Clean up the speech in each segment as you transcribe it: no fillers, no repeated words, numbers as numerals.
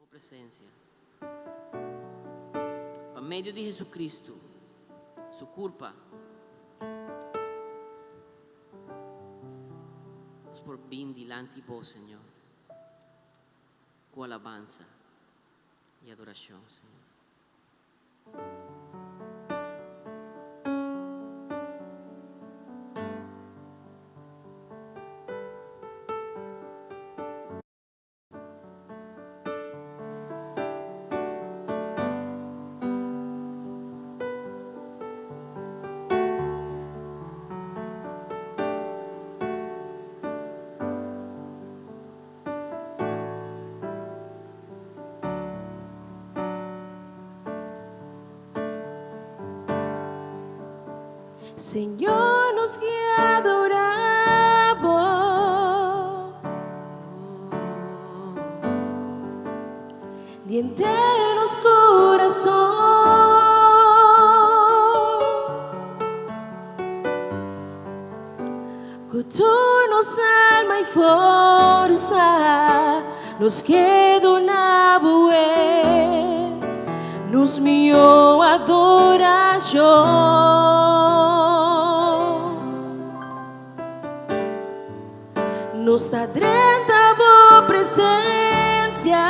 Bo presencia. Pa medio di Jesucristo, Su curpa, nos por bin dilanti Bo, Señor, cu alabansa y adoracion, Señor. Señor nos ke adorá bo. Di henter nos kurason. Ku tur nos alma i forsa nos ke duna bo e nos mihó adorashon. Nos ta drenta bo presensia.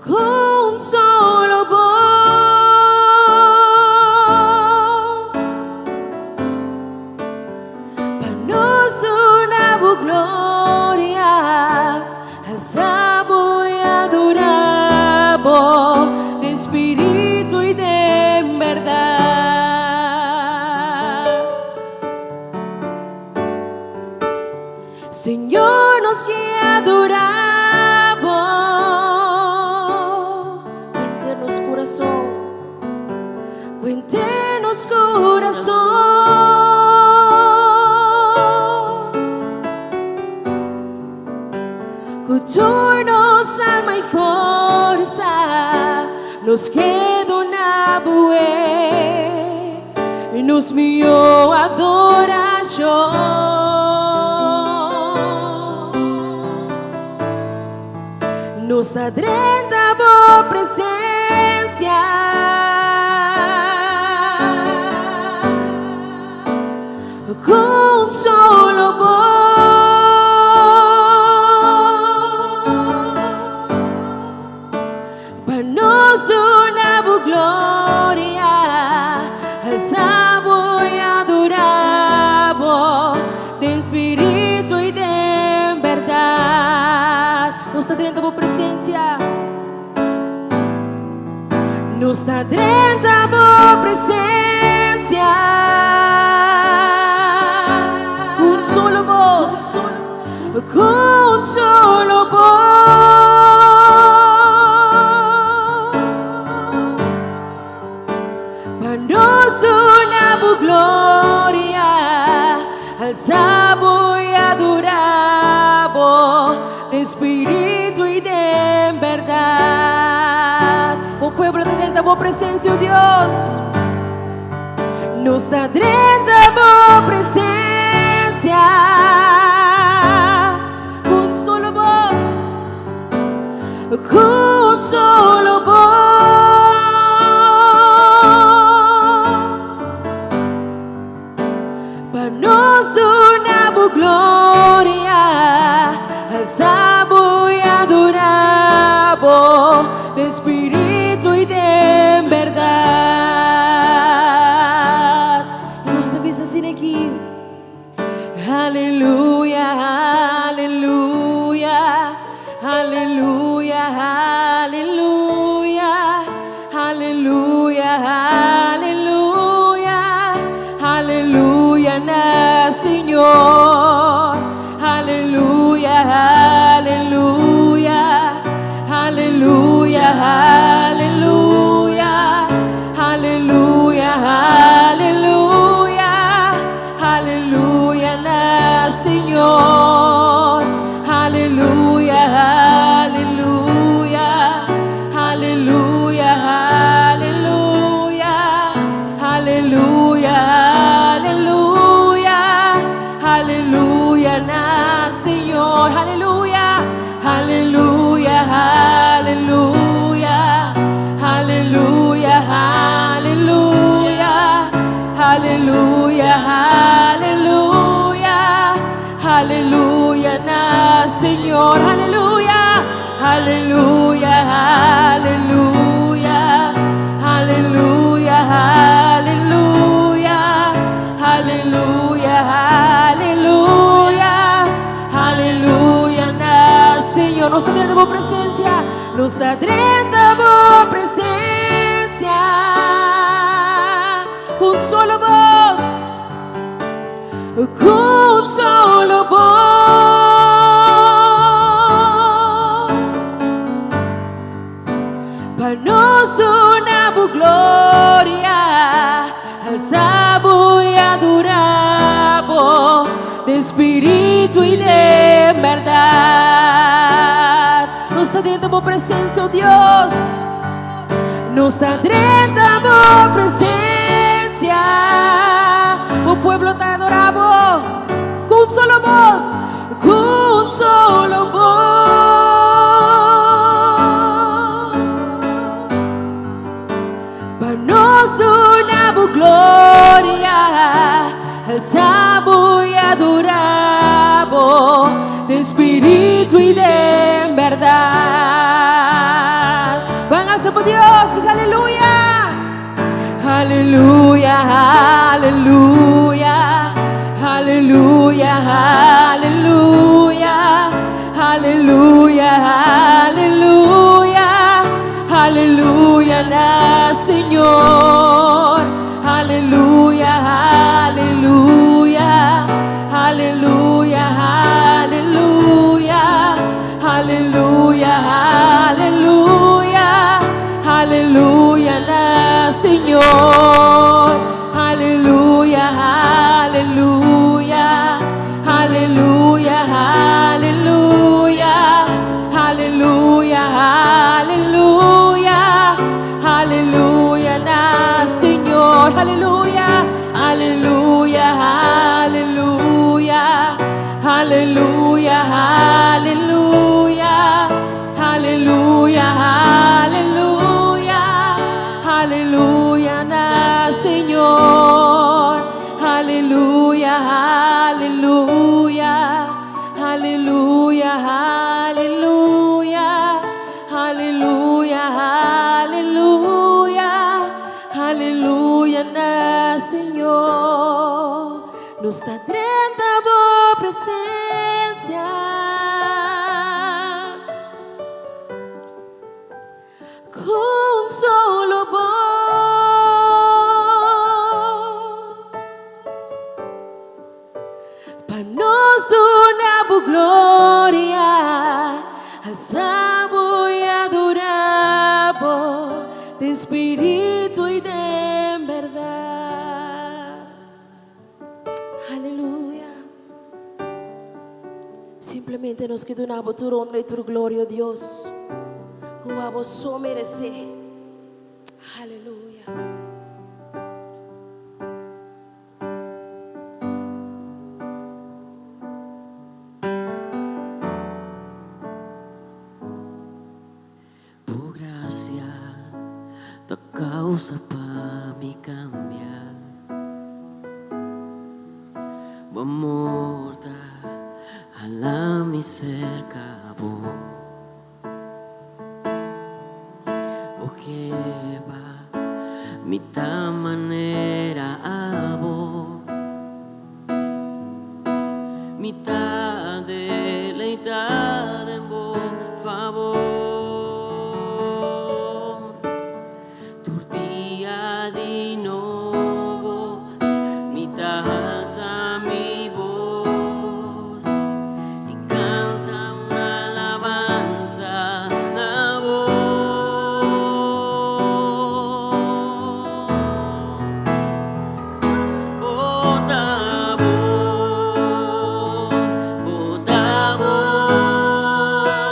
Ku un solo bos. Pa nos duna bo gloria, alsa bo i adora bo den spiritu i den bèrdat. Señor nos ke adora bo. Ku henter nos kurason, ku henter nos kurason. Ku tur nos alma i forsa nos ke duna bo e nos mihó adorashon. Nos ta drenta bo presensia. Ku un solo bos. Pa nos duna bo gloria, alsa bo i adora bo den spiritu i den bèrdat. Nos ta drenta bo presensia. Nos ta drenta bo presencia. Cu un solo voz, cu un solo voz. Pa nos duna bo gloria, alza bo y adora bo den spiritu y den berdad. Bo pueblo ta drenta bo presencia, oh Dios. Nos ta drenta bo presencia. Cu un solo voz, cu un solo voz. Pa nos duna bo gloria, alsa bo i adora bo den spiritu i den bèrdat. I nos ta bisa asina aki, Aleluya, aleluya, aleluya, aleluya, aleluya, aleluya, aleluya na Señor. Aleluya, aleluya, aleluya, aleluya, aleluya, aleluya, aleluya na Señor. Aleluya, aleluya, aleluya, aleluya, aleluya, aleluya, aleluya na Señor. Aleluya na Señor. Aleluya, aleluya, aleluya, aleluya, aleluya, aleluya, aleluya, aleluya na Señor. Nos ta drenta bo presensia, nos ta drenta bo presensia. Un solo bos, ku un solo bos. Pa nos duna bo gloria, alsa bo i adorá bo den spiritu i den bèrdat. Nos ta drenta bo presensia, o Dios. Nos ta drenta bo presensia. Bo pueblo ta adorá bo ku un solo bos, ku un solo bos. Pa nos duna bo gloria, alsa bo i adorá bo den spiritu i den bèrdat. Ban alsa bo Dios, bisa aleluya! Aleluya, aleluya, aleluya, aleluya, aleluya, aleluya, aleluya na Señor. Aleluya, aleluya, aleluya, aleluya, aleluya, aleluya, aleluya na Señor. Aleluya, aleluya, aleluya, aleluya, aleluya, aleluya, aleluya na Señor. Aleluya, aleluya, aleluya, aleluya, aleluya, aleluya, aleluya, aleluya na Señor. Aleluya, aleluya, aleluya, aleluya, aleluya, aleluya, aleluya na Señor. Nos ta drenta bo presensia. Ku un solo bos. Pa nos duna bo gloria, alsa bo i adorá bo den spiritu i den bèrdat. Aleluya. Simplemente nos ke duna bo tur honra i tur gloria, Dios, ku abo so meresé. Aleluya. Bo grasia ta kousa pa mi kambia. Bo amor ta hala mi serka bo. Bo ke pa mi ta manera abo. Mi ta deleitá den bo fabor. Tur dia di nobo mi ta alsa mi bos i kanta un alabansa na bo. Bo ta bon, bo ta bon.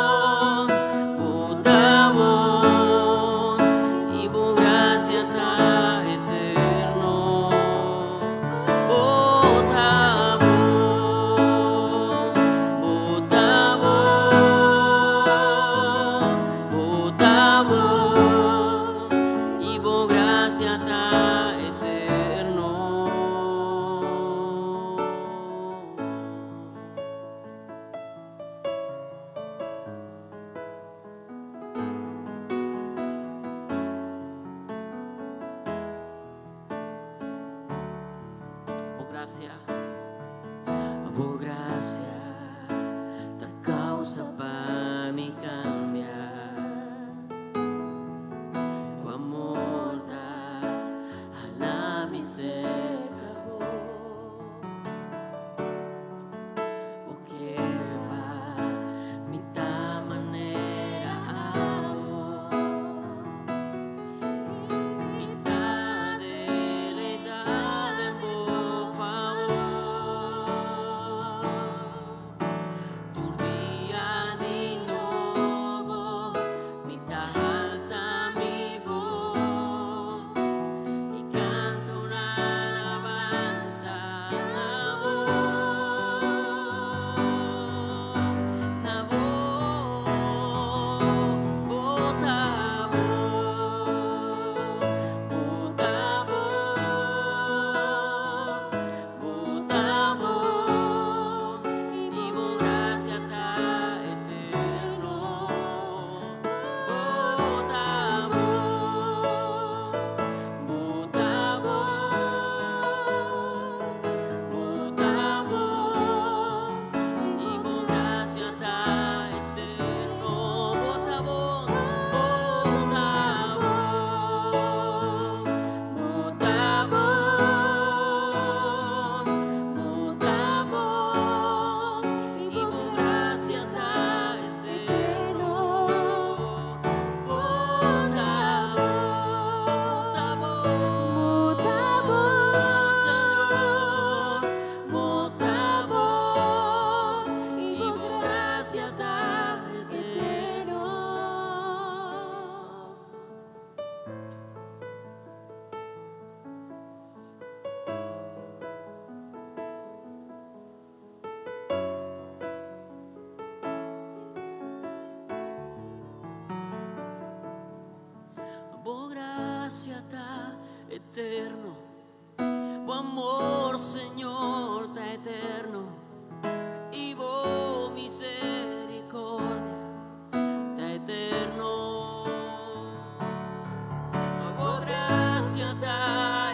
grasia, Bo grasia ta kousa pa mi kambia. Bo amor ta hala mi serka Bo. Bo ke pa mi ta manera Abo. Mi ta deleitá den Bo fabor. Tur dia di nobo, mi ta alsa mi bos i kanta un alabansa na Bo, na Bo. Bo ta bon, Bo ta bon, Bo ta bon, i Bo grasia ta eterno. Bo ta bon, Bo ta bon, Bo ta bon, i Bo grasia ta eterno. Bo ta bon, Bo ta bon, Bo ta bon, Bo ta bon, i Bo grasia ta eterno. Bo ta bon, Bo ta bon, Señor, Bo ta bon, i Bo grasia ta eterno. Bo grasia ta eterno. Bo amor, Señor, ta eterno. I Bo miserikòrdia ta eterno. Bo grasia ta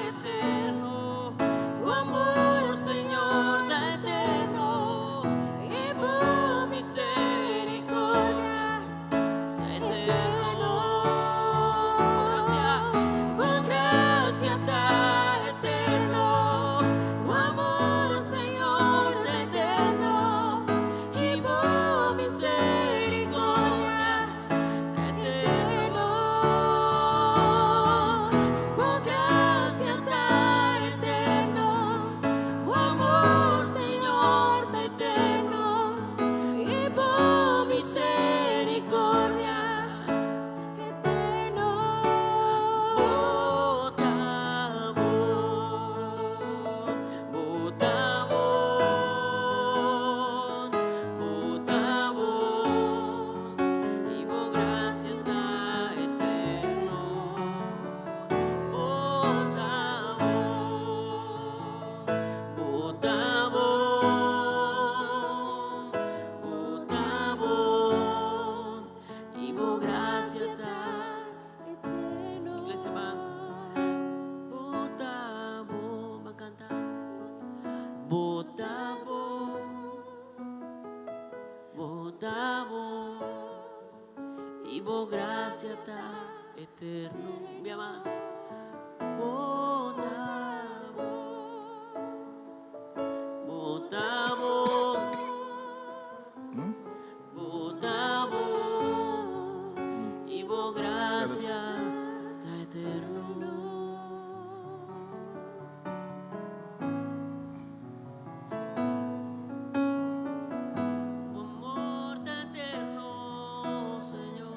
eterno. Bo amor, Señor, ta eterno. I Bo miserikòrdia ta eterno. Bo grasia ta eterno. Bo amor, Señor, ta eterno. I Bo miserikòrdia ta eterno. Bo grasia ta eterno. Bo amor, Señor, ta eterno. I Bo miserikòrdia eterno. Bo ta bon, Bo ta bon, Bo ta bon, i Bo grasia ta eterno. Bo ta bon, Bo ta bon, Bo ta bon, i Bo grasia ta Eterno. Iglesia ban. Bo ta bon, ban kanta. Bo ta bon, Bo ta bon, i Bo grasia ta eterno. Bia mas. Bo ta bon, Bo ta bon, Bo ta bon, i Bo grasia ta eterno. Bo amor ta eterno, Señor.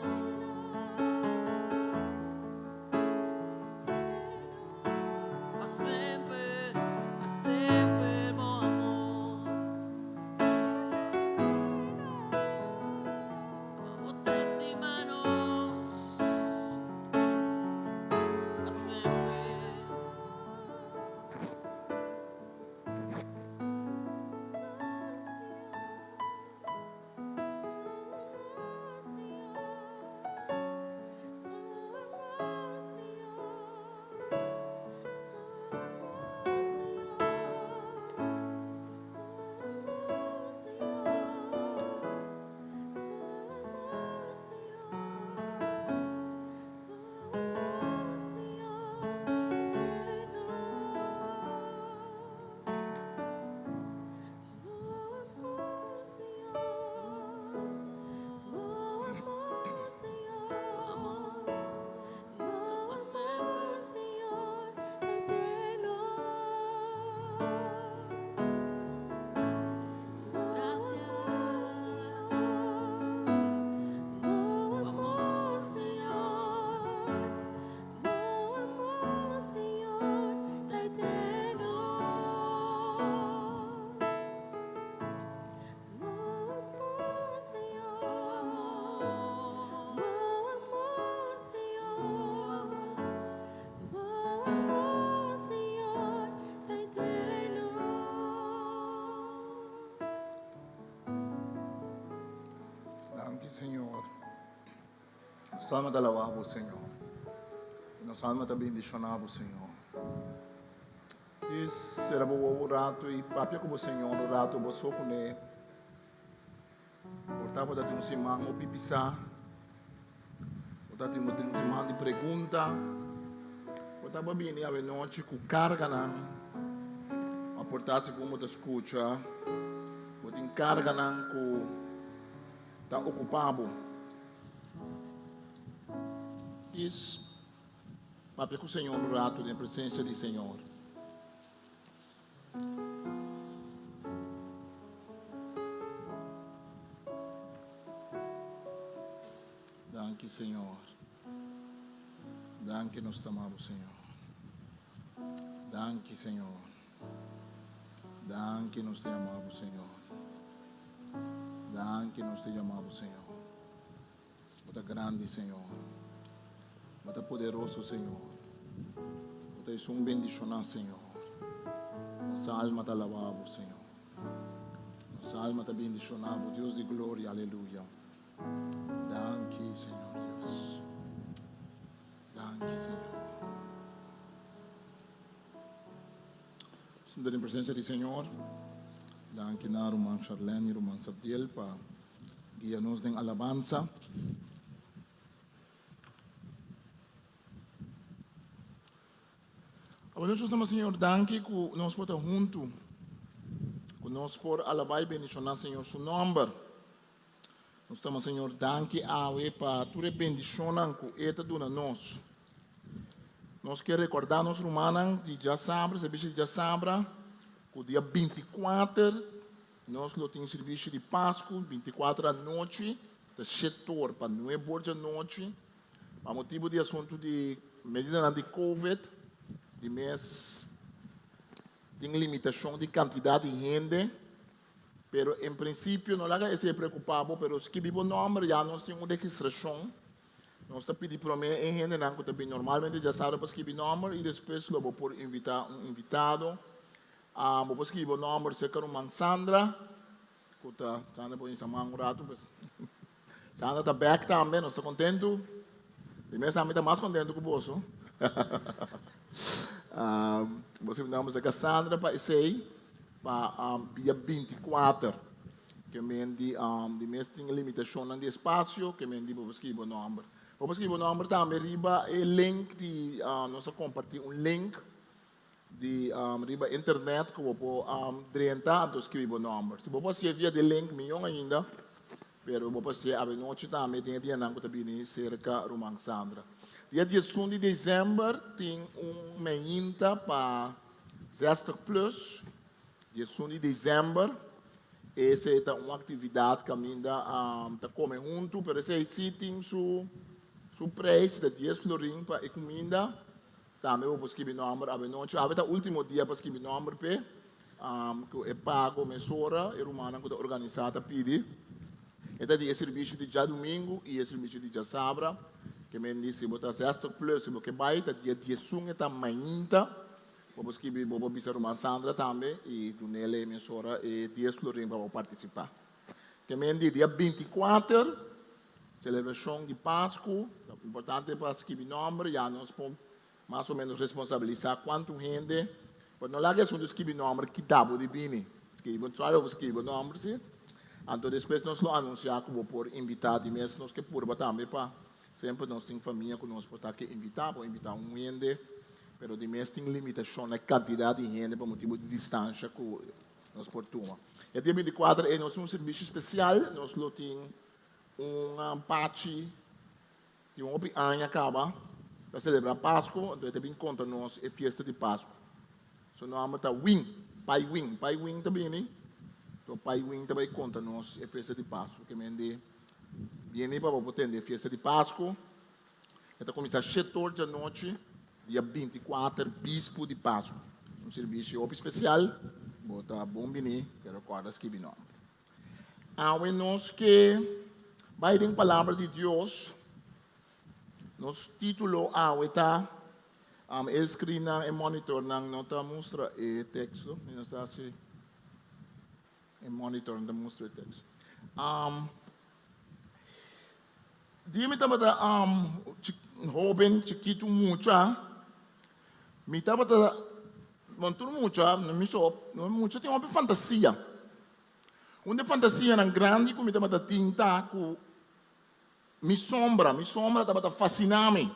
Señor. Nos alma ta alabá Bo, Señor. I nos alma ta bendishoná Bo, Señor. Djis sera bo wowo un ratu i papia ku bo Señor un ratu bo so kuné. Por ta bo ta tin un siman hopi pisá. Bo ta tin bo tin un siman di pregunta. Bo ta bo bini awenochi ku karganan. A por ta segun bo ta skucha, bo tin karganan ku ta okupá bo. Djis papia ku Señor un ratu den presensia di Señor. Danki Señor. Danki nos ta ama bo Señor. Danki Señor. Danki nos ta yama bo Señor. Danki nos ta yama bo Señor. Bo ta grandi, Señor. Bo ta poderoso, Señor. Bo ta esun bendishoná, Señor. Nos alma ta alabá Bo, Señor. Nos alma ta bendishoná Bo, Dios di gloria, aleluya. Danki, Señor Dios. Danki, Señor. Sinta den presencia di Señor. Danki na ruman Charlene y ruman Sabdiel pa guia nos den alabansa. Awor nos ta Señor danki ku nos por ta huntu, ku nos por alabá y bendishoná Señor su nomber. Nos ta Señor danki awe pa tur e bendishonnan ku E ta duna nos. Nos ke rekordá nos rumannan di djasabra, servisio di djasabra, ku dia binti kuater nos lo tin servisio di Pasku, 24 anochi, ta shetor pa nuebor djanochi, pa motibu di asuntu di medidanan di Covid, di mes tin limitashon di kantidat di hende. Pero en prinsipio no laga esei preokupá bo, pero skibi bo nòmber, ya nos tin un registrashon. Nos ta pidi promé e hendenan ku ta bini normalmente djasabra pa skibi nòmber i despues lo bo por invitá un invitado. Bo por skibi bo nòmber serka ruman Sandra, ku ta, Sandra por insa man un ratu pues. Sandra ta bèk tambe, nos ta kontentu. Di mes ami ta mas kontentu ku boso. Bo skibi nòmber serka Sandra pa esei. Pa dia 24, ke men di di mes tin limitashonnan di espasio, ke men di bo por skibi bo nòmber. Bo por skibi bo nòmber tambe riba e link di nos a kompartí un link di riba internet ku bo por drenta anto skibi bo nòmber. Si bo por hasié via di link mion ainda, pero bo por hasié avenochi tambe den e dianan ku ta bini serka ruman Sandra. Dia 11 di desèmber tin un meinta pa 60 plus, 11 di desèmber, esei ta un aktividat kaminda ta kome huntu, pero esei si tin su su preis, ta dies florin pa e kuminda. Tambe bo por skibi nòmber avenochi. Awe ta último dia pa skibi nòmber p'e, ku e pago mesora e rumannan ku ta organisá ta pidi. E ta di e sirbishi di djadumingu i e sirbishi di djasabra. Ke men di si bo ta 60 plus, si bo ke bai ta dia 11 e ta mainta. Bo por skibi, bo por bisa ruman Sandra tambe i dun'el e mesora e dies florin pa bo partisipá. Ke men di dia 24, selebrashon di Pasku, ta importante pa skibi nòmber, ya nos por mas o ménos responsabilisá kuantu hende, pero no laga esun di skibi nòmber kita bo di bini. Skibi bo, suave bo skibi bo nòmber si. Anto despues nos lo anunsiá ku bo por invitá di mes nos ke purba tambe pa Semper nos tin famia ku nos por ta ke invitá, por invitá un hende, pero di mes tin limitashon na e kantidat di hende pa motibu di distansha ku nos por tuma. E dia 24 ei nos tin un servisio spesial, nos lo tin un pachi di un hopi aña kaba ta selebrá Pasku, anto e ta bin konta nos e fiesta di Pasku. Su nòmber ta Win, Pai Win. Pai Win ta bini, anto Pai Win ta bai konta nos e fiesta di Pasku. Ke men di Bini pa bo por tende e fiesta di Pasku. E ta kuminsá shete or djanochi, dia 24, bispu di Pasku. Un sirbishi hopi spesial. Bo ta bon bini, pero kòrda skibi nòmber. Awe nos ke bai den Palabra di Dios. Nos título awe ta, e screennan, e monitornan no ta mustra e teksto. Mi no sa si e monitor no ta mustra e teksto. Dia mi tabata hoben, chikitu, mucha, mi tabata, bon tur mucha, no mi so, mucha tin hopi fantasia. Un di e fantasianan grandi ku mi tabata tin ta ku mi sombra, mi sombra tabata fasina mi.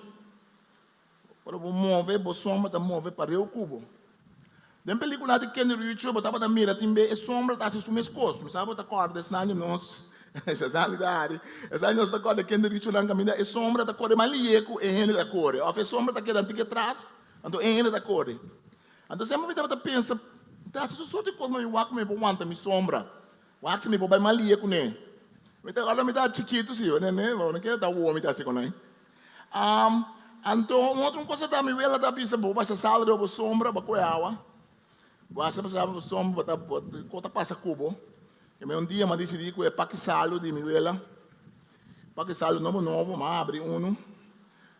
Ora bo move, bo sombra ta move pareu ku bo. Den pelikula di Kenny Rucho bo tabata mira tin be e sombra ta hasi su mes kos. Mi sa bo ta kòrda esnan di nos, esnan di ta hari, esnan di nos ta kòrda Kenny Ruchonan kaminda e sombra ta kore mas lihe ku e hende ta kore. Òf e sombra ta keda un tiki atras, anto e hende ta kore. Anto semper mi tabata pensa, ta hasi su sorti kos, ma mi wak ku mi por wanta mi sombra. Wak si mi por bai mas lihe kuné. Mi ta kòrda mi ta chikitu si, bo no kere ta wou mi ta hasi ku nan. Anto un otro cosa ta mi wela ta bisa bo basha sal riba bo sombra bo koe awa. Basha sal riba bo sombra bo ta bo ta pasa ku bo. I mi un dia mi a disidí ku e paki salu di mi wela, paki salu nobo nobo, mi a abri unu.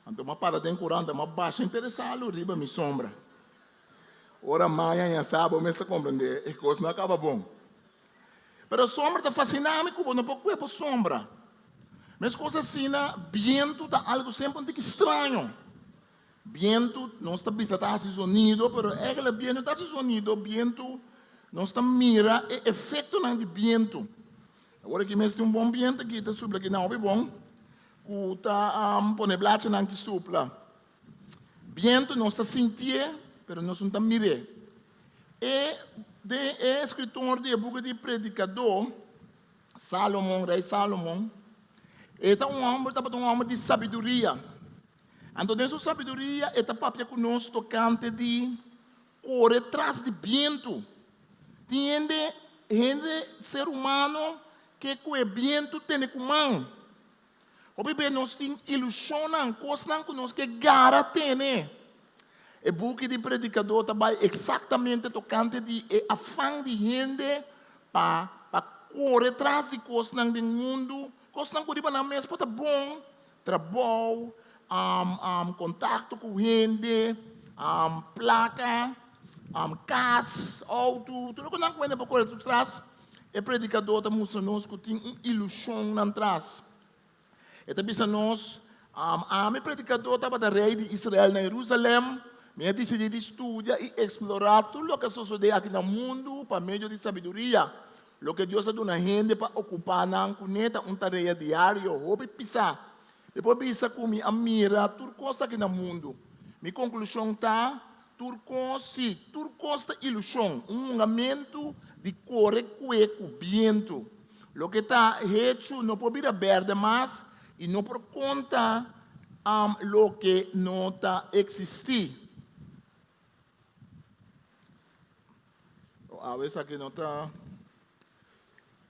Anto mi a para den kuranta mi a basha henter e salu riba mi sombra. Ora maña ya sa bo mes ta komprendé e kos no a kaba bon. Pero sombra ta fasiná mi ku bo no por kue bo sombra. Meskos asina, bientu ta algu semper un tiki straño. Bientu, nos ta bisa ta hasi zonido, pero eigenlijk bientu no ta hasi zonido, bientu, nos ta mira e efektonan di bientu. Awor aki mes tin un bon bientu aki ta supla aki nan hopi bon, ku ta pone blachinan ki supla. Bientu nos ta sintié, pero nos no ta mir'é. E den e eskritor di e buki di Predikadó, Salomon, Rei Salomon, e ta un hòmber, tabata un hòmber di sabiduria. Anto den su sabiduria e ta papia ku nos tokante di kore tras di bientu. Tin hende, hende ser humano ke ku e bientu tene ku man. Hopi bes nos tin ilushonnan, kosnan ku nos ke gara tene. E buki di Predikadó ta bai eksaktamente tokante di e afan di hende pa pa kore tras di kosnan den mundu, kosnan ku riba nan mes por ta bon, trabou, kontakto ku hende, plaka, kas, outo, tur loke nan ku hende por kore tras. E predikadó ta mustra nos ku tin un ilushon nan tras. E ta bisa nos, Ami, predikadó, tabata rei di Israel na Herusalèm. Mi a disidí di studia i eksplorá tur loke a sosodé aki na mundu pa medio di sabiduria. Loke Dios a duna hende pa okupá nan kuné ta un tarea diario hopi pisá. Mi por bisa ku mi a mira tur kos aki na mundu. Mi konklushon ta, Tur kos, sí, tur kos ta ilushon, un hungamentu di kore kue ku bientu. Loke ta hechu no por bira bèrdè mas i no por konta loke no ta eksistí. Awe esaki no ta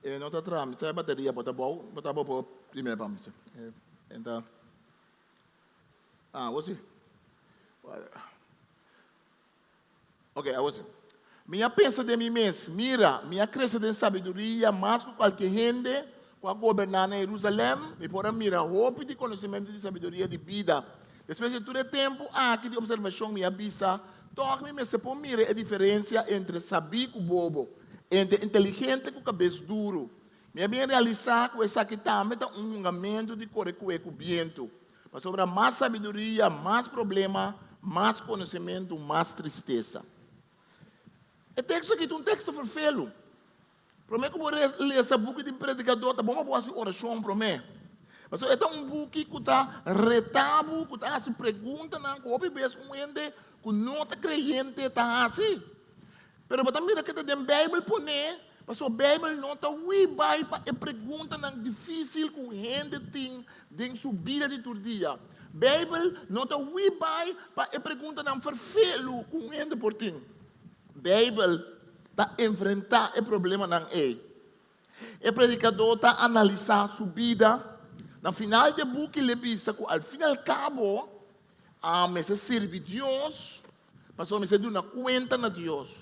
e no ta traha, mi sa e bateria por ta bou, por ta bou por primer pa mi. E ta. Ah, awor si. Ok, awor si. Mi a pensa den mi mes, Mira, mi a krese den sabiduria mas ku kualke hende ku a goberná na Herusalèm. Mi por a mira hopi di konosementu di sabiduria di bida. Despues di tur e tempu aki di opservashon, mi a bisa, Tòg mi mester por mira e diferensia entre sabí ku bobo, entre inteligente ku kabes duru. Mi a bin realisá ku esaki tambe ta un hungamentu di kore kue ku bientu. Pasobra mas sabiduria, mas problema, mas konosementu, mas tristesa. E teksto aki ta un teksto ferfelu. Promé ku bo lesa buki di Predikador, ta bon pa bo hasi orashon promé. Pasobra e ta un buki ku ta reta bo, ku ta hasi preguntanan ku hopi bes un hende ku no ta kreyente ta hasi. Pero bo ta mira ke ta den Beibel poné, pasobra Beibel no ta hui bai pa e preguntanan difísil ku hende tin den su bida di tur dia. Beibel no ta hui bai pa e preguntanan ferfelu ku un hende por tin. Beibel ta enfrentá e problemanan ei. E predikadó ta analisá su bida. Na final di e buki el e bisa ku al fin i al kabo a mester sirbi Dios pasobra mester duna kuenta na Dios.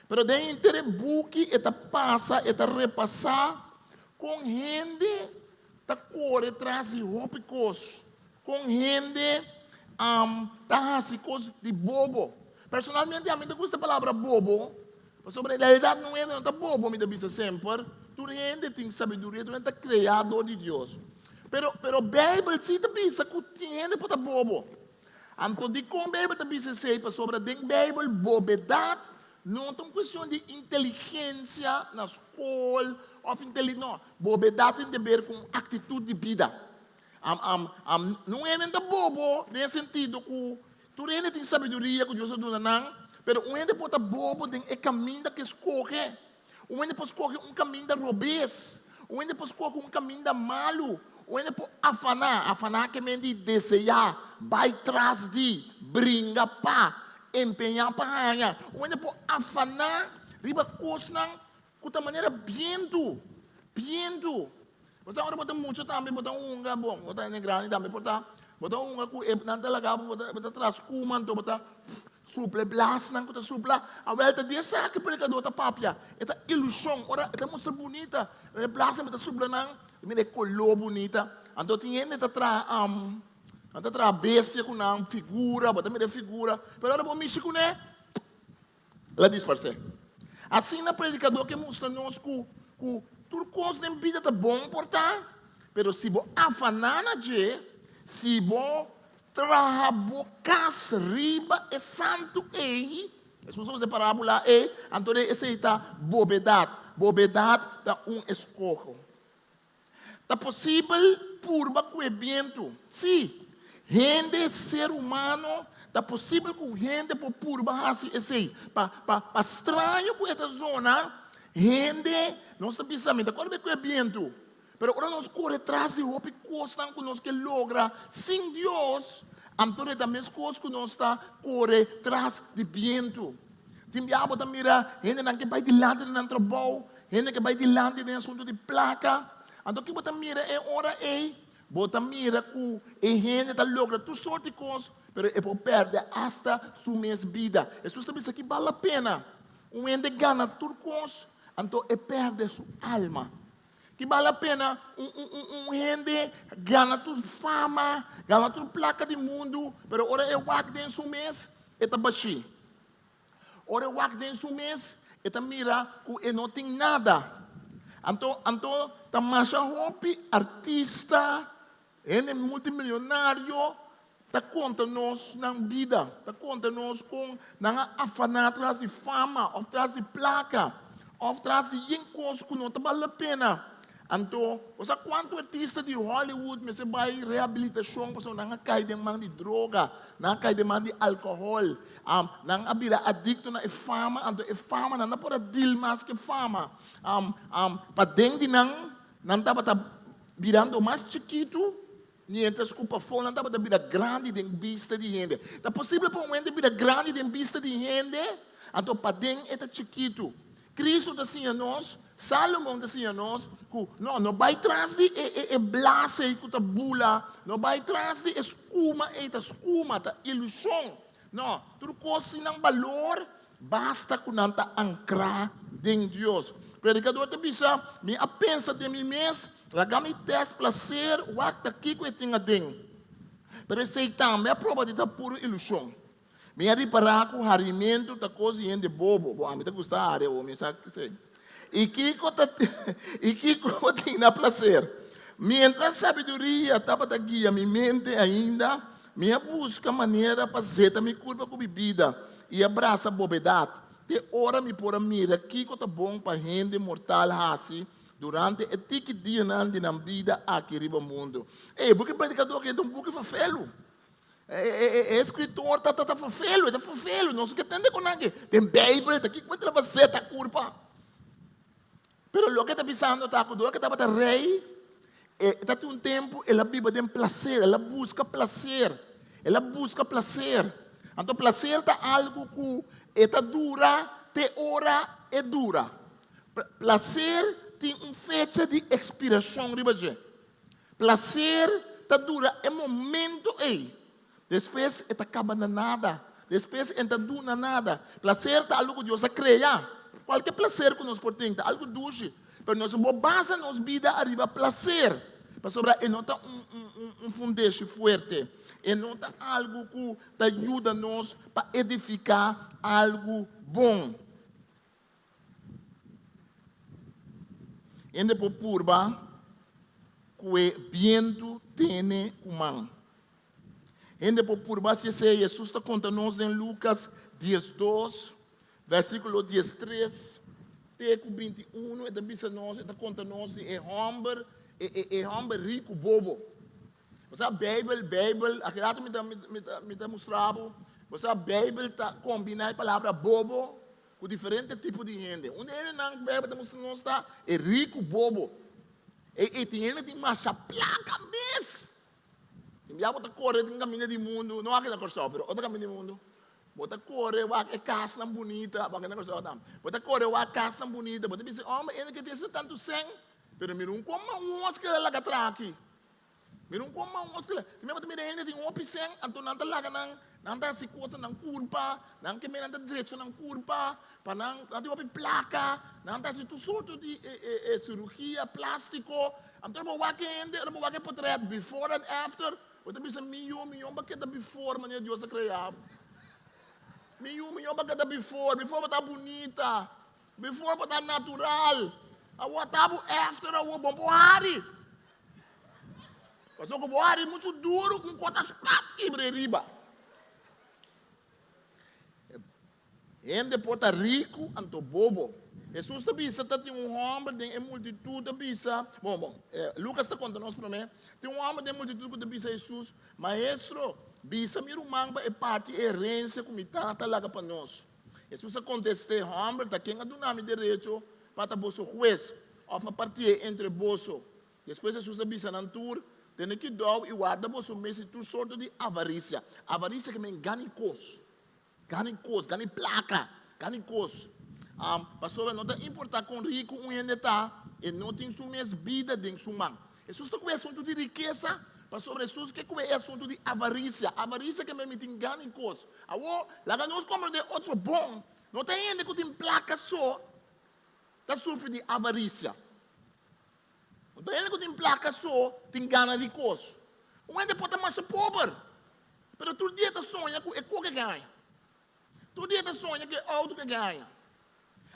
Pero den henter e buki e ta pasa, e ta repasá kon hende ta kore tras di hopi kos, kon hende ta hasi kos di bobo. Personalmente ami ta gusta e palabra bobo, pasobra en realidat no hende no ta bobo, mi ta bisa semper, tur hende tin sabiduria, tur hende ta kreá dor di Dios. Pero, pero Beibel sí ta bisa ku tin hende por ta bobo. Anto dikon Beibel ta bisa esei? Pasobra den Beibel bobedat no ta un kuestion di inteligensia na skol òf inteli, no. Bobedat tin deber ku un aktitut di bida. Am, am, am, no un hende ta bobo den e sentido ku tur hende tin sabiduria ku Dios a duna nan, pero un hende por ta bobo den e kaminda ku e skohe. Un hende por skohe un kaminda robes. Un hende por skohe un kaminda malu. Un hende por afaná, afaná ke men di deseá, bai tras di, bringa pa, empeñá pa haña. Un hende por afaná riba kosnan ku ta manera bientu, bientu. Bo sa ora bo ta mucha tambe bo ta hunga, bon, bo ta hende grandi tambe por ta, bo ta hunga ku e nan ta laga bo, bo ta tras kuma anto bo ta supla e blasnan ku ta supla. Awel ta di esaki predikador ta papia, e ta ilushon, ora e ta mustra bunita, e blasnan bo ta supla nan, mira e koló bunita. Anto tin hende ta traha, nan ta traha bestia ku nan, figura, bo ta mira e figura, pero ora bo mishi kuné, El a disparsé. Asina predikadó ke mustra nos ku ku tur kos den bida ta bon por ta, pero si bo afaná na dje, si bo traha bo kas riba e santu ei, Hesus a usa e parábola ei, anto esei ta bobedat. Bobedat ta un eskoho. Ta posibel purba ku e bientu? Sí, hende, ser humano, ta posibel ku hende por purba hasi esei. Pa, pa, pa straño ku e ta zona, hende, nos ta bisa, mi ta kòrda ku e bientu. Pero ora nos kore tras di hopi kosnan ku nos ke logra sin Dios, anto e ta meskos ku nos ta kore tras di bientu. Tin biaha bo ta mira hendenan ke bai dilanti den nan trabou, hende ke bai dilanti den asuntu di plaka. Anto ki bo ta mira e ora ei? Bo ta mira ku e hende ta logra tur sort di kos, pero e por pèrdè asta su mes bida. Hesus ta bisa ki bal la pena un hende gana tur kos, anto e pèrdè su alma. Ki bal la pena un un un hende gana tur fama, gana tur plaka di mundu, pero ora e wak den su mes, e ta bashí. Ora e wak den su mes, e ta mira ku e no tin nada. Anto, anto ta masha hopi artista, hende multimilionario ta konta nos nan bida, ta konta nos kon nan a afaná tras di fama òf tras di plaka òf tras di yen kos ku no ta bal la pena. Anto, bo sa kuantu artista di Hollywood mester bai rehabilitashon pasobra nan a kai den man di droga, nan a kai den man di alkohòl, nan a bira adikto na e fama, anto e fama nan no por a deal mas ku e fama. Paden di nan, nan tabata birando mas chikitu, miéntras ku pafó nan tabata bira grandi den bista di hende. Ta posibel pa un hende bira grandi den bista di hende, anto paden e ta chikitu. Cristo ta siña nos, Salomon ta siña nos ku no, no bai tras di e e e blas ei ku ta bula, no bai tras di e skuma ei, ta skuma, ta ilushon. No, tur kos tin nan balor basta ku nan ta ankrá den Dios. Predikador ta bisa, Mi a pensa den mi mes, laga mi tèst plaser, wak ta kiko e tin aden. Pero esei tambe a proba di ta puru ilushon. Mi a ripará ku harimentu ta kos di hende bobo. Bo, ami ta gusta hari awor, mi sa esei. I kiko ta i kiko tin na plaser? Miéntras sabiduria tabata guia mi mente ainda, mi a buska manera pa zeta mi kurpa ku bibida i a brasa bobedat, te ora mi por a mira kiko ta bon pa hende mortal hasi durante e tiki dianan di nan bida aki riba mundu. Ey, e buki Predikador aki ta un buki fafelu. E escritor ta ta fafelu, e ta fafelu, nos ke tende con nan ke den Bijbel ta kiko ta zeta curpa. Pero loke ta bisando ta ku dor ke tabata rei, e ta tin un tempo el a biba den placer, el a busca placer, el a busca placer. Anto placer ta algo ku e ta dura te ora e dura. Placer tin un fecha di expiracion riba dje. Placer ta dura e momento ei. Despues e ta caba na nada. Despues e ta duna nada. Placer ta algo cu Dios a crea. Cualke placer cu nos por tin ta algo dushi. Pero nos no por basa nos bida ariba placer. Pasobra e no ta un fundeshi fuerte. E no ta algo cu ta yuda nos pa edifica algo bon. Hende por purba. Kue bientu tene ku man. Hende por purba hasi esei. Hesus ta konta nos den Lukas diesdos, versíkulo diestres te ku bintiunu, e ta bisa nos, e ta konta nos di e hòmber, e, e, e hòmber riku bobo. Bo sa Beibel, Beibel, aki rato mi ta, mi ta, mi ta mustra bo, bo sa Beibel ta kombiná e palabra bobo ku diferente tipo di hende. Un di e hendenan ku Beibel ta mustra nos ta e riku bobo. E, e tin hende tin masha plaka mes. Tin bia bo ta kore tin kaminda di mundu, no aki na Kòrsou, pero otro kaminda di mundu. Bo ta kore wak e kasnan bunita, bo aki na Kòrsou tambe. Bo ta kore wak kasnan bunita, bo ta bisa, homber, hende ke tin asina tantu sèn, pero mira un kon mahos keda laga traha aki. Mira un kon mahos keda. Tin bia bo ta mira hende tin hopi sèn, anto nan ta laga nan, nan ta hasi kos na nan kurpa, nan ke mira nan ta drecha nan kurpa, pa nan, nan tin hopi plaka, nan ta hasi tur sorto di sirugia plástiko. Anto bo wak e hende, ora bo wak e potret before and after, bo ta bisa, Mi yu, mi yomba keda before manera Dios a krea bo. Mi yu, mi yomba keda before, before bo ta bunita, before bo ta natural. Awor ta bo after awor, bo no por hari. Pasobra ku bo hari muchu duru, un kos ta spat kibra e riba. Hende por ta riku anto bobo. Hesus ta bisa ta tin un hòmber den e multitut ta bisa, bon, bon, Lukas ta konta nos promé, tin un hòmber den e multitut ku ta bisa Hesus, Maestro, bisa mi ruman pa e parti e herensia ku mi tata a laga pa nos. Hesus a kontest'é, Hòmber, ta ken a duna mi derecho pa ta boso hues òf pa partié entre boso? Despues Hesus a bisa nan tur, Tene kidou i warda boso mes di tur sorto di avarisia. Avarisia ke men gana i kos. Gana i kos, gana i plaka, gana i kos. Pasobra no ta importá kon riku un hende ta, e no tin su mes bida den su man. Hesus ta ku e asuntu di rikesa, pasobra Hesus ke ku e asuntu di avarisia. Avarisia ke men mi tin gana i kos. Awor, laga nos komprendé otro bon. No ta hende ku tin plaka so ta sufri di avarisia. No ta hende ku tin plaka so tin gana di kos. Un hende por ta masha pober, pero tur dia ta soña ku e kos ke gaña. Tur dia ta soña ku e outo ke gaña.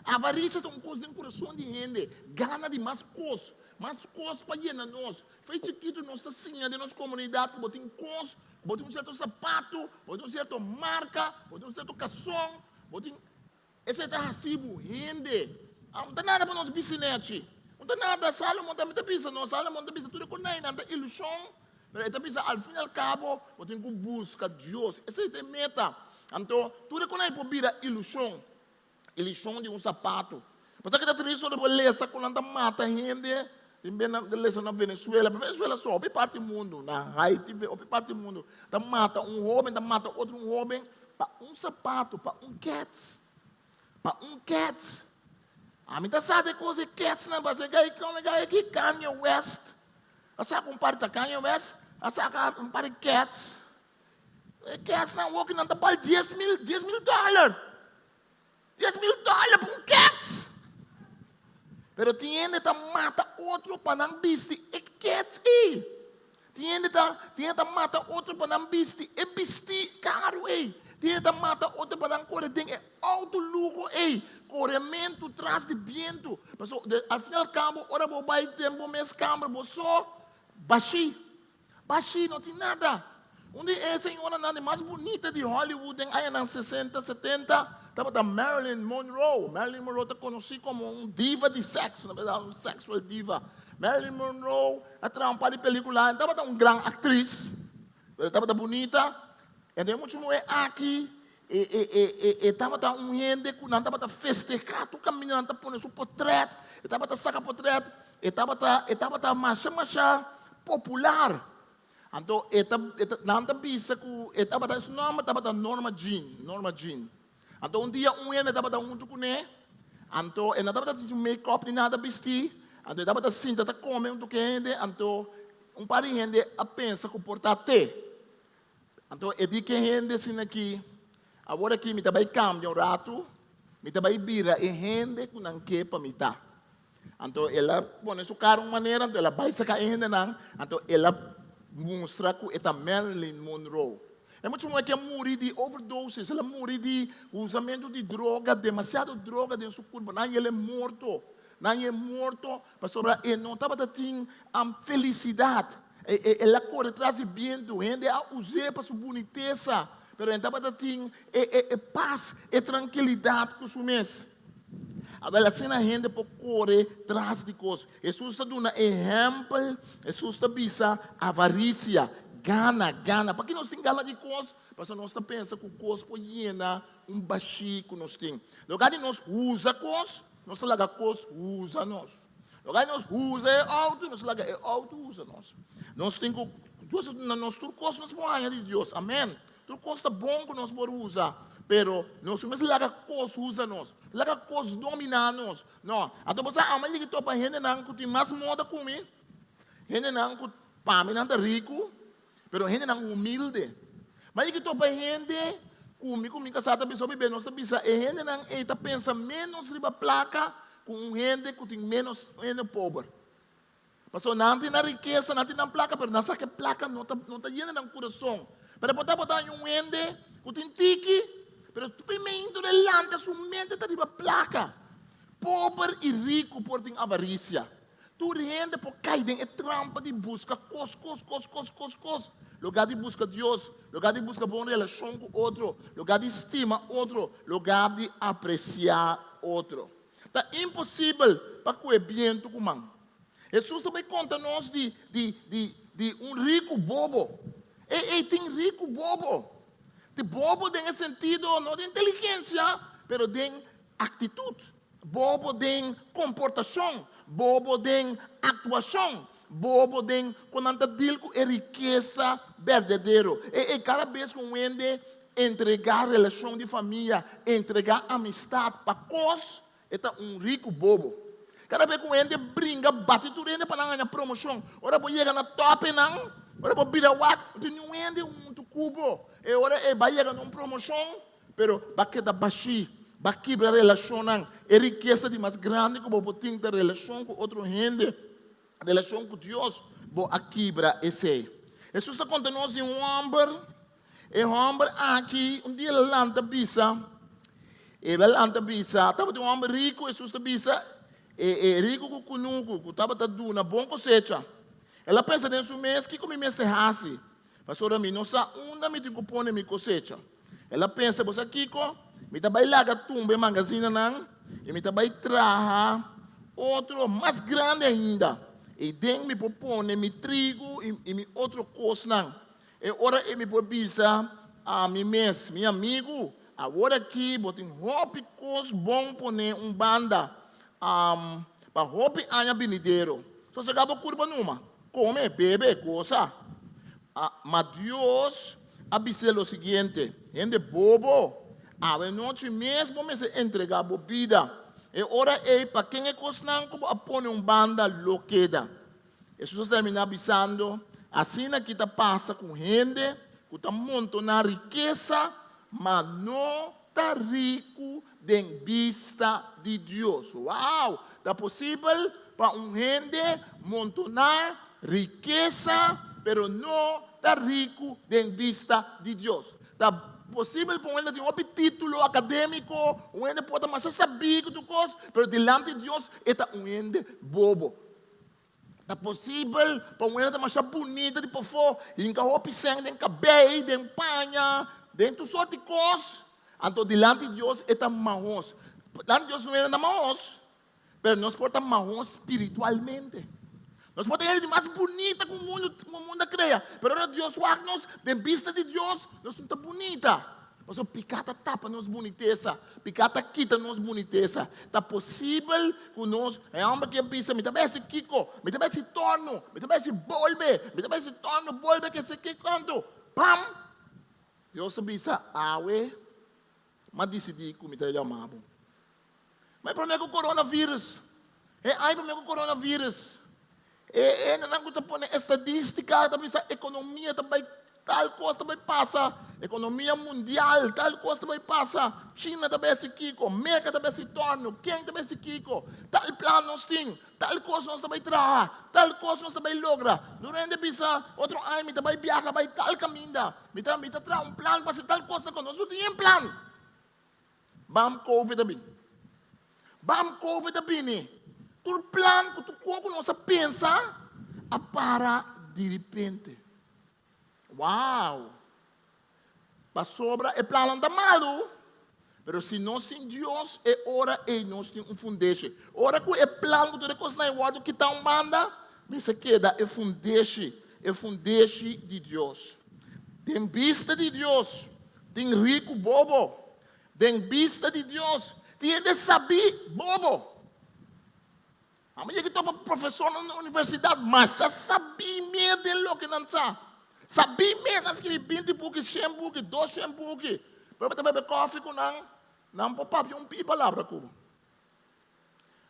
Avarisia ta un kos den kurason di hende, gana di mas kos, mas kos pa yena nos. Fei chikitu nos ta siña den nos komunidat ku bo tin kos, bo tin un sierto sapato, bo tin un sierto marka, bo tin un sierto kason, bo tin. Esei ta hasi bo hende. No ta nada pa nos bisinechi. No ta nada. Salomon tambe ta bisa nos. Salomon ta bisa tur e konainan ta ilushon. Pero e ta bisa al fin i al kabo bo tin ku buska Dios. Esei ta e meta. Anto tur e konai por bira ilushon. Ilushon di un sapato. Bo sa ke ta tristu ora bo lesa ku nan ta mata hende. Tin bia nan ta lesa na Venezuela. Pa Venezuela so, hopi parti mundu. Na Haiti, hopi parti mundu. Ta mata un hoben, ta mata otro un hoben. Pa un sapato, pa un kets. Pa un kets. Ami ta sa de kos e ketsnan pasobra e gai kome gai aki Kanye West a saka un par ta Kanye West a saka un par di kets. E ketsnan awoki nan ta bal 10,000 10,000 dollar. 10,000 dollar pa un kets. Pero tin hende ta mata otro pa nan bisti e kets ei. Tin hende ta, tin hende ta mata otro pa nan bisti e bistí karu ei. Tin hende ta mata otro pa nan kore den e outo luho ei. Korementu tras di bientu. Pasobra de, al fin al kabo ora bo bai den bo mes kamber bo so bashí. Bashí, no tin nada. Un di e señoranan di mas bunita di Hollywood den añanan sesenta, setenta tabata Marilyn Monroe. Marilyn Monroe ta konosí komo un diva di sèkso, na bèrdat un sexual diva. Marilyn Monroe a traha un par di pelíkula, e tabata un gran aktris, pero e tabata bunita. Anto e mucha muhé aki e e e e e tabata un hende ku nan tabata festehá tur kaminda nan ta pone su potrèt, e tabata saka potrèt, e tabata e tabata masha masha popular. Anto e ta e ta nan ta bisa ku e tabata su nòmber tabata Norma Jean, Norma Jean. Anto un dia un hende tabata huntu kuné, anto e no tabata tin su make-up ni nada bistí, anto e tabata sinta ta kome huntu ku e hende, anto un par di hende a pensa ku por ta te. Anto e di ke hende asina aki, Awor aki mi ta bai kambia un ratu, mi ta bai bira e hende ku nan ke pa mi ta. Anto el a pone su kara un manera, anto el a bai saka e hendenan, anto el a mustra ku e ta Marilyn Monroe. E mucha muhé aki a muri di overdosis, el a muri di usamentu di droga, demasiado droga den su kurpo, nan el e morto. Nan e morto pasobra e no tabata tin felisidat. El a kore tras di bientu. Hende a us'é pa su bunitesa, pero e tabata tin e pas, e trankilidat ku su mes. Awel asina hende por kore tras di kos. Hesus ta duna ehèmpel, Hesus ta bisa avarisia, gana, gana. Pakiko nos tin gana di kos? Pasobra nos ta pensa ku kos por yena un bashí ku nos tin. Loke di nos usa kos, nos ta laga kos usa nos. Loke di nos usa e outo, nos ta laga e outo usa nos. Nos tin ku, Dios a duna nos tur kos nos por haña di Dios. Amèn. Tur kos ta bon ku nos por usa, pero nos no mester laga kos usa nos, laga kos dominá nos. No. Anto bo sa ama yega topa hendenan ku tin mas moda ku mi, hendenan ku pa mi nan ta riku, pero hendenan humilde. Ma yega topa hende ku mi ku mi kasá ta bisa hopi bes, nos ta bisa e hendenan ei ta pensa ménos riba plaka ku un hende ku tin ménos, un hende pober. Pasobra nan tin nan rikesa, nan tin nan plaka, pero nan sa ku e plaka no ta no ta yena nan kurason. Pero por ta bo ta haña un hende ku tin tiki, pero primeiro el lanta su mente ta riba plaka. Pober i riku por tin avarisia. Tur hende por kai den e trampa di buska kos, kos, kos, kos, kos, kos, lugá di buska Dios, lugá di buska bon relashon ku otro, lugá di stima otro, lugá di apresiá otro. Ta imposibel pa kue bientu ku man. Hesus ta bai konta nos di di di di un riku bobo. Ei ei tin riku bobo. Di bobo den e sentido no di inteligensia, pero den aktitut. Bobo den komportashon, bobo den aktuashon, bobo den kon nan ta dil ku e rikesa berdadero. Ei ei kada bes ku un hende Entregá relashon di famia, entregá amistat pa kos, e ta un riku bobo. Kada bes ku un hende bringa, bati tur hende pa nan haña promoshon. Ora bo yega na tòpenan, ora bo bira wak, no tin niun hende huntu ku bo. E ora ei bai yega na un promoshon, pero bo a keda bashí, bo a kibra relashonnan. E rikesa di mas grandi ku bo por tin ta relashon ku otro hende, relashon ku Dios, bo a kibra esei. Hesus ta konta nos di un hòmber. E hòmber aki un dia el a lanta bisa, el a lanta bisa, tabatin un hòmber riku, Hesus ta bisa, e e riku ku kunuku, ku tabata duna bon kosecha. El a pensa den su mes, kiko mi mester hasi? Pasobra mi no sa unda mi tin ku pone mi kosecha. El a pensa, bo sa kiko? Mi ta bai laga tumba e magazinanan i mi ta bai traha otro mas grandi ainda. Eiden mi por pone mi trigu i mi otro kosnan. E ora ei mi por bisa a mi mes, Mi amigu, awor aki bo tin hopi kos bon poné un banda pa hopi aña binidero. Sosegá bo kurpa numa, kome, bebe, gosa. Ma Dios a bis'é lo siguiente, Hende bobo, awe nochi mes bo mester entregá bo bida. E ora ei pa ken e kosnan ku bo a pone un banda lo keda? Hesus a terminá bisando, Asina ki ta pasa ku hende ku ta montoná rikesa, ma no ta riku den bista di Dios. Wow! Ta posibel pa un hende montoná rikesa, pero no ta riku den bista di Dios. Ta posibel pa un hende tin hopi título akadémiko, un hende por ta masha sabí ku tur kos, pero dilanti di Dios e ta un hende bobo. Ta posibel pa un hende ta masha bunita di pafó, hinka hopi sèn den kabei, den paña, den tur sort di kos, anto dilanti Dios e ta mahos. Dilanti Dios no hende ta mahos, pero nos por ta mahos spiritualmente. Nos por ta hende di mas bunita ku mundu ku mundu a krea, pero ora Dios wak nos, den bista di Dios, nos no ta bunita. Pasobra piká ta tapa nos bunitesa, piká ta kita nos bunitesa. Ta posibel ku nos, e hòmber ki a bisa, mi ta bai hasi kiko, mi ta bai hasi tòrnu, mi ta bai hasi bolbe, mi ta bai hasi tòrnu, bolbe, ke si ke kantu. Pam! Dios a bisa, awe m'a disidí ku mi ta yama bo. Ma e promé ku coronavirus, e aña promé ku coronavirus, e hendenan ku ta pone estadística ta bisa ekonomia ta bai tal kos ta bai pasa, ekonomia mundial tal kos ta bai pasa, China ta bai hasi kiko, Merka ta bai hasi tòrnu, ken ta bai hasi kiko, tal plan nos tin, tal kos nos ta bai traha, tal kos nos ta bai logra. Tur hende bisa otro aña mi ta bai biaha bai tal kaminda, mi ta mi ta traha un plan pa hasi tal kos, nos no tin plan. Bam covid a bini. Bam covid a bini. Tur plan ku tur kos ku nos a pensa a para diripente. Wow! Pasobra e plannan ta malu, pero si nos tin Dios, e ora ei nos tin un fundeshi. Ora ku e plan ku tur e kosnan ei wòrdu kitá un banda, mester keda e fundeshi, e fundeshi di Dios. Den bista di Dios, tin riku bobo. Den bista di Dios, tin hende sabí bobo. Ami yega topa profesornan na universidat masha sabí mes den loke nan sa. Sabí mes, nan skirbi binti buki, shen buki, doshen buki. Pero bo ta bebe kòfi ku nan, nan por papia un pi palabra ku bo.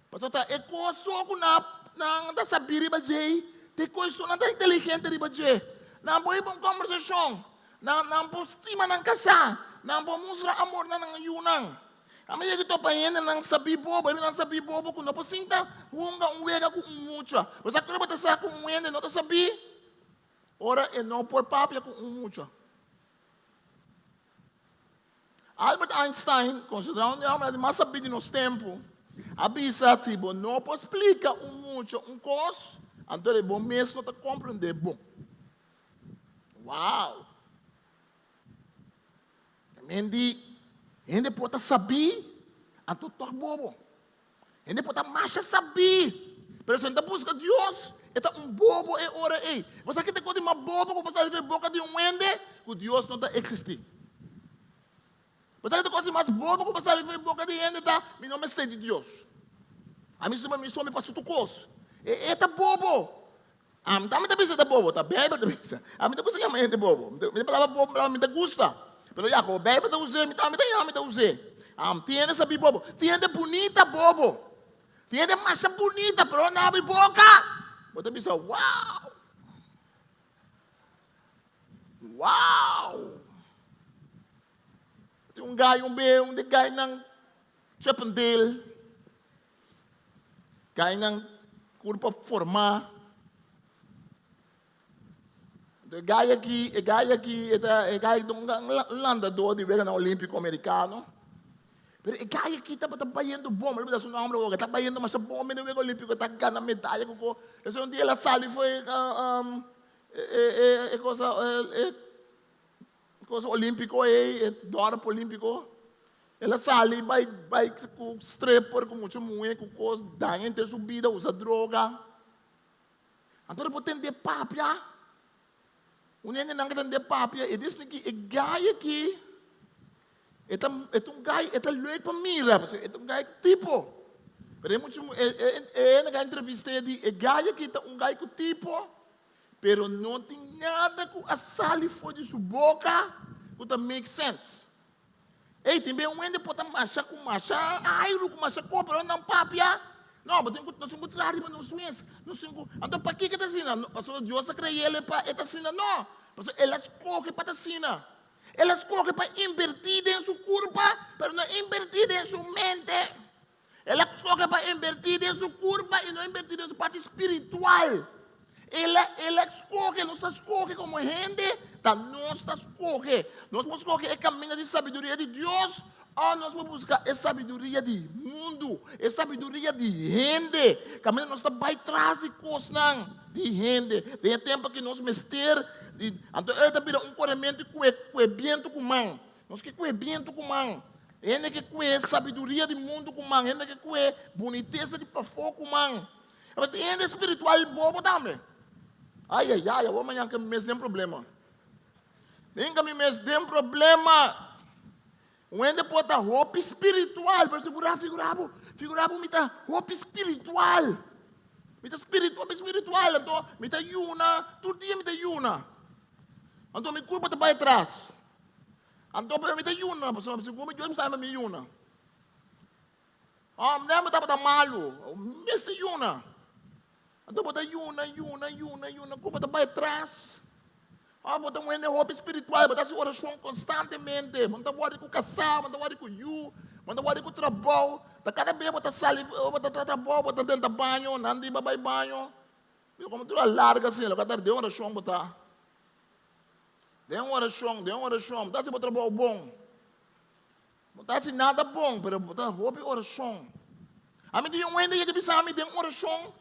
Pasobra ta e kos so ku nan nan ta sabí riba dje, ta e kos so nan ta inteligente riba dje. Nan por hiba un kòmbersashon, nan nan por stima nan kasá, nan por mustra amor na nan yunan. Ami yega topa hendenan sabí bobo, hendenan sabí bobo ku no por sinta hunga un wega ku un mucha. Bo sa kiko bo ta sa ku un hende no ta sabí? Ora e no por papia ku un mucha. Albert Einstein, konsiderá un di e hòmbernan di mas sabí di nos tempu, a bisa si bo no por splika un mucha un kos, anto bo mes no ta komprendé bon. Wow! Men di, hende por ta sabí, anto tòg bobo. Hende por ta masha sabí, pero si nan ta buska Dios, e ta un bobo e ora ei. Bo sa ki ta kos di mas bobo ku por sali for e boka di un hende? Ku Dios no ta eksistí. Bo sa ki ta kos di mas bobo ku por sali for e boka di hende ta, Mi no mester di Dios. Ami suma mi so mi por hasi tur kos. E ta bobo. Ami tambe ta bisa ta bobo, ta Bijbel ta bisa. Ami ta gusta yama hende bobo. Mi palabra bobo, palabra mi ta gusta. Pero ya, como Bijbel ta us'é, mi tambe ta yama, mi ta us'é. Tin hende sabí bobo, tin hende bunita bobo. Tin hende masha bunita, pero ora nan habri boka, bo ta bisa, wow! Wow! Tin un gai un be, un di gainan Chippendale. Kai nan kurpa formá. Anto e gai aki, e gai aki, e ta e gai ta un landadó di Weganan Olímpiko Amerikano. Pero e gai aki tabata bayendo bon, mi a olbida su nòmber awor, e ta bayendo masha bon den Wega Olímpiko, e ta gana medaya ku ko. Esei un dia el a sali for e e e cosa e cosa olímpiko ei, e dòrp olímpiko. El a sali bai bai ku stripper, ku mucha muhé, ku kos, daña henter su bida, usa droga. Anto bo tende papia, un hendenan ku tende papia, e disni ki e gai aki, e ta e ta un gai, e ta leuk pa mira, pasobra e ta un gai ku tipo. Pero e mucha e e hende ku a entrevist'é di e gai aki ta un gai ku tipo, pero no tin nada ku a sali for di su boka ku ta make sense. Ey, tin be un hende por ta masha ku masha airu, ku masha kos, pero nan papia. No, bo tin ku, nos tin ku traha riba nos mes. Nos tin ku, anto pakiko e ta asina? Pasobra Dios a krea el pa e ta asina? No, pasobra el a skohe pa ta asina. El a skohe pa inbertí den su kurpa, pero no inbertí den su mente. El a skohe pa inbertí den su kurpa i no inbertí den su parti spiritual. El a, el a skohe, nos a skohe komo hende, ta nos ta skohe. Nos por skohe e kaminda di sabiduria di Dios òf nos por buska e sabiduria di mundu, e sabiduria di hende. Kaminda nos ta bai tras di kosnan di hende. Den e tempu aki nos mester di, anto el ta bira un korementu ku e, ku e bientu ku man. Nos ke kue bientu ku man. Hende ke kue sabiduria di mundu ku man. Hende ke kue bunitesa di pafó ku man. Pero tin hende spiritual bobo tambe. Ai, ai, ai, awor mañan ke mi mes den problema. Den ke mi mes den problema. Un hende por ta hopi spiritual, pero figura, figura bo, figura bo mi ta hopi spiritual. Mi ta spiritu, hopi spiritual, anto mi ta yuna, tur dia mi ta yuna. Anto mi kurpa ta bai atras. Anto pero mi ta yuna, pasobra segun mi Dios mi sabi mi yuna. Oh, mi tabata malu, mi mester yuna. Anto bo ta yuna, yuna, yuna, yuna, ku bo ta bai atras. Oh, bo ta un hende hopi spiritual, bo ta hasi orashon konstantemente, bo no ta wòrdu ku kasá, bo no ta wòrdu ku yu, bo no ta wòrdu ku trabou. Ta kada bes bo ta sali, bo ta traha trabou, bo ta drenta baño, nan di bo bai baño. Komo tur a larga asina, loke a tarda den orashon bo ta. Den orashon, den orashon. Bo ta hasi bo trabou bon. Bo ta hasi nada bon, pero bo ta hopi orashon. Ami di un hende yega bisa mi den orashon,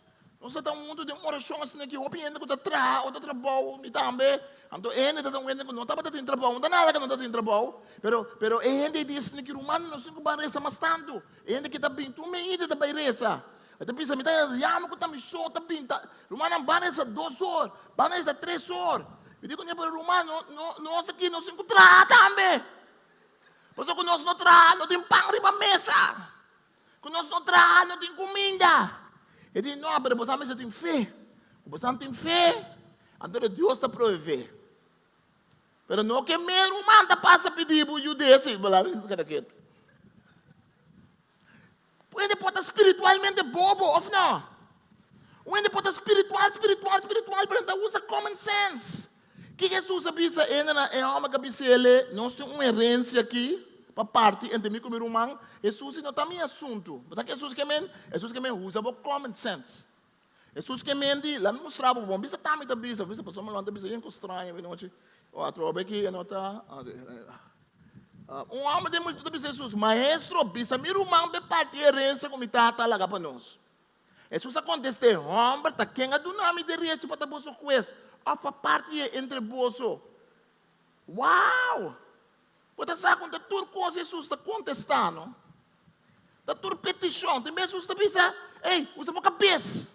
nos ta huntu den orashon asina ki hopi hende ku ta traha otro trabou, mi tambe. Anto e hende ta un hende ku no tabata tin trabou, no ta nada ku no ta tin trabou, pero pero e hende di asina ki ruman nos tin ku ban resa mas tantu. E hende ki ta bin tur meida ta bai resa. E ta bisa mi ta yama ku ta mi so ta bin ta rumannan ban resa dos or, ban resa tres or. Mi di kuné pero ruman no no nos aki nos tin ku traha tambe. Pasobra ku nos no traha no tin pan riba mesa. Ku nos no traha no tin kuminda. E di, No, pero boso a mester tin fe. Ku boso tin fe, anto de Dios ta provee. Pero no ke mi ruman ta pasa pidi bo yuda si, bo laga keda ketu. Un hende por ta spiritualmente bobo, of no? Un hende por ta spiritual, spiritual, spiritual, pero e ta usa common sense. Ki Hesus a bisa e hendenan? E hòmber ku a bisa el, Nos tin un herensia aki pa parti entre mi ku mi ruman. Hesus di, No ta mi asuntu. Bo sa ke Hesus ke men? Hesus ke men, Usa bo common sense. Hesus ke men di, Laat mi mustra bo bon. Bisa ta mi ta bisa. Bisa pasobra mi lanta bisa yen ku straño avinochi. O atrobe aki e no ta. Un hòmber den multitud a bisa Hesus, Maestro, bisa mi ruman pa e parti e herensia ku mi tata a laga pa nos. Hesus a kontest'é, Hòmber, ta ken a duna mi derecho pa ta boso hues òf pa parti e entre boso? Wow! Bo ta sa kon ta tur kos Hesus ta kontestá, no? Ta tur petishon. Tin bes Hesus ta bisa, Ey, usa bo kabes.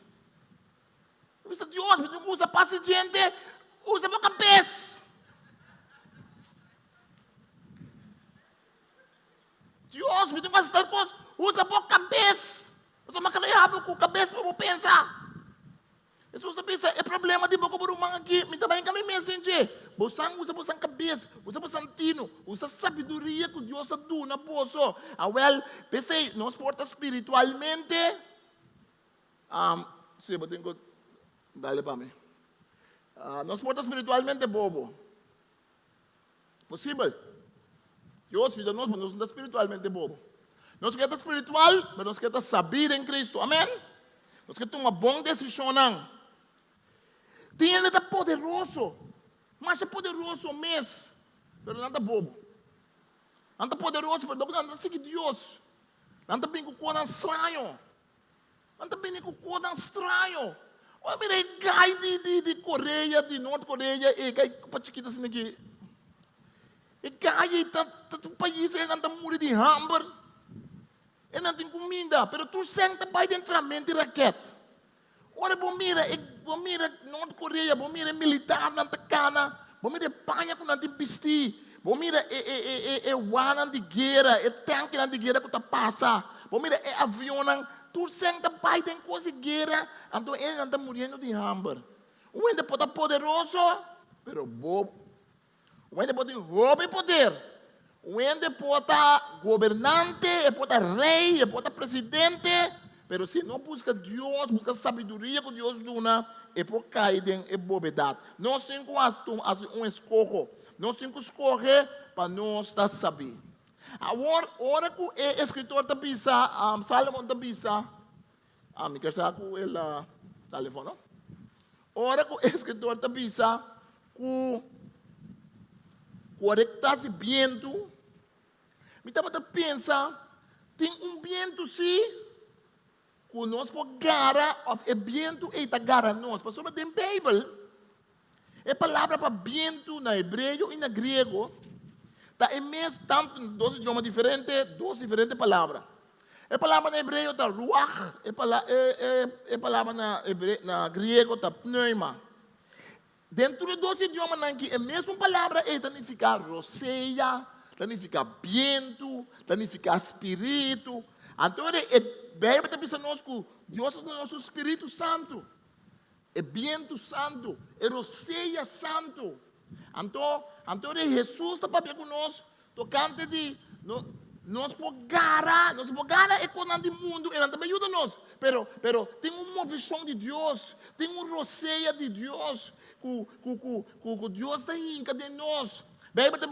Ta bisa, Dios, mi tin ku usa pas di djente. Usa bo kabes. Dios, mi tin ku hasi tal kos. Usa bo kabes. Pasobra mi a krea bo ku kabes pa bo pensa. Hesus a bisa, E problema di bo ku bo ruman aki, mi ta bai hinka mi mes den dje. Bosan usa bosan kabes, usa bosan tinu, usa sabiduria ku Dios a duna boso. Awèl, p'esei nos por ta spiritualmente, si, bo tin ku dale pa mi. Nos por ta spiritualmente bobo. Posibel. Dios yuda nos pa nos no ta spiritualmente bobo. Nos ke ta spiritual, pero nos ke ta sabí den Cristo. Amen? Nos ke tuma bon desishonnan. Tin hende ta poderoso, masha poderoso mes, pero nan ta bobo. Nan ta poderoso, pero nan ta sigui Dios. Nan ta bin ku kosnan straño. Nan ta bini ku kosnan straño. Ora mira e gai di di di Korea, di Nort Korea, e gai pa chikito asina aki. E gai ei ta ta un pais ei nan ta muri di hamber. E nan tin kuminda, pero tur sèn ta bai den tramento di raket. Ora bo mira e bo mira Nort Korea, bo mira e militarnan ta kana, bo mira e paña ku nan tin bistí, bo mira e e e e e wanan di guera, e tankinan di guera ku ta pasa. Bo mira e avionnan, tur sèn ta bai den kos di guera, anto hendenan ta muriendo di hamber. Un hende por ta poderoso, pero bobo. Un hende por tin hopi poder. Un hende por ta gobernante, e por ta rei, e por ta presidente, pero si e no buska Dios, buska sabiduria ku Dios duna, e por kai den e bobedat. Nos tin ku hasi un eskoho. Nos tin ku skohe pa nos ta sabí. Awor, ora ku e eskritor ta bisa, Salomon ta bisa, mi kier sa ku el a telefon no. Ora ku e eskritor ta bisa ku korekta si bientu, mi tabata pensa, tin un bientu si ku nos por gara òf e bientu ei ta gara nos. Pasobra den Beibel, E palabra pa bientu na hebreo i na griego ta e mes, tantu na dos idioma diferente, dos diferente palabra. E palabra na hebreo ta ruach, e e palabra na hebre na griego ta pneuma. Den tur e dos idiomanan aki e mesun palabra ei ta nifiká rosea, ta nifiká bientu, ta nifiká spiritu. Anto e Beibel ta bisa nos ku Dios a duna nos su spiritu santu. E bientu santu, e rosea santu. Anto, anto di Hesus ta papia ku nos tokante di no, nos por gara, nos por gara e kosnan di mundu, e nan ta yuda nos. Pero, pero tin un moveshon di Dios, tin un rosea di Dios ku, ku, ku, ku, ku Dios ta hinka den nos. Beibel ta.